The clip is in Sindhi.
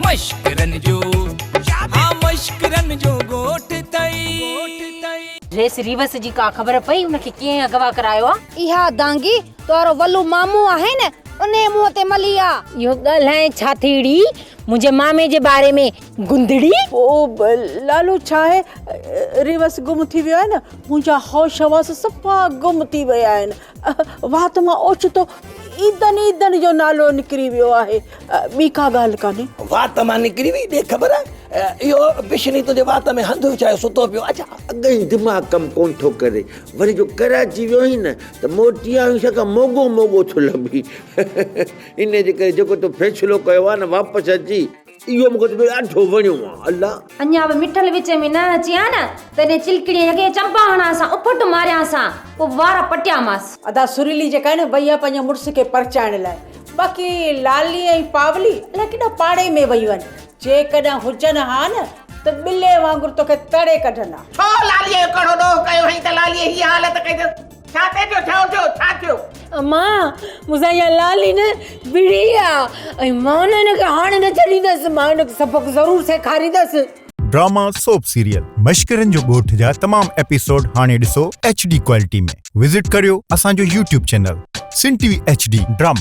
مشڪرن جو ها مشڪرن جو ڳوٺ ٿئي. ڊريس ريوس جي ڪا خبر پئي ان کي ڪنهن اغوا ڪرايو آ؟ اها دانگي توارو ولو مامو آهي نه انهي منهن تي ملي آ. اهو ڳالهائين ڇا ٿي ڙي منهنجي مامي جي باري ۾ گندڙي. پوء لالو ڇا آهي ريوس گم ٿي ويو آهي نه منهنجا هوش حواس صفا گم ٿي ويا آهن وات مان اوچتو عيدن عيدن جو نالو نڪري ويو آهي، ٻي ڪا ڳالهه ڪانهي. وات مان نڪري وئي، ڏي خبر اهو بشني تنهنجي وات ۾ هنڌ وڇايو ستو پيو اڇا. اڳ ئي دماغ ڪم ڪونه ٿو ڪري، وري جو ڪراچي ويو هئين نه ته موٽي آيو آهين ڇا موڳو موڳو ٿو لڀين. انهيء جي ڪري جيڪو تو فيصلو ڪيو آهي نه واپس اچي اهو مون کي ته ڏاڍو وڻيو آ الله. اڃا به مٺل وچ ۾ نه اچي ها نه تڏهن چلڪڙيء کي چنبا هڻانس ها، اڦٽ ماريانس ها، پوء وار پٽيامانس. ادا سريلي جيڪا آهي نه وئي آهي پنهنجي مڙس کي پرچائڻ لاء باقي لالي ۽ پاولي الائي ڪيڏانهن پاڙي ۾ ويون آهن جيڪڏهن هجن ها نه ته ٻلي وانگر توکي تڙي ڪڍن ها. ڇو لاليء جو ڪهڙو ڏوهه ڪيو هئين ته لاليء هيء حالت ڪئي اٿس. ڇا ٿئي پيو ڇا ٿيو ڇا ٿيو. امان مون سان اها لالي نه وڙهي آ ۽ مان نه هن کي هاڻي نه ڇڏيندس مان هن کي سبق ضرور سيکاريندس. ڊراما سوپ سيريل مشڪرن جو ڳوٺ جا تمام ايپيسوڊ هاڻي ڏسو ايڇ ڊي ڪوالٽي ۾ وزٽ ڪريو اسان جو YouTube channel Sindh T V H D drama.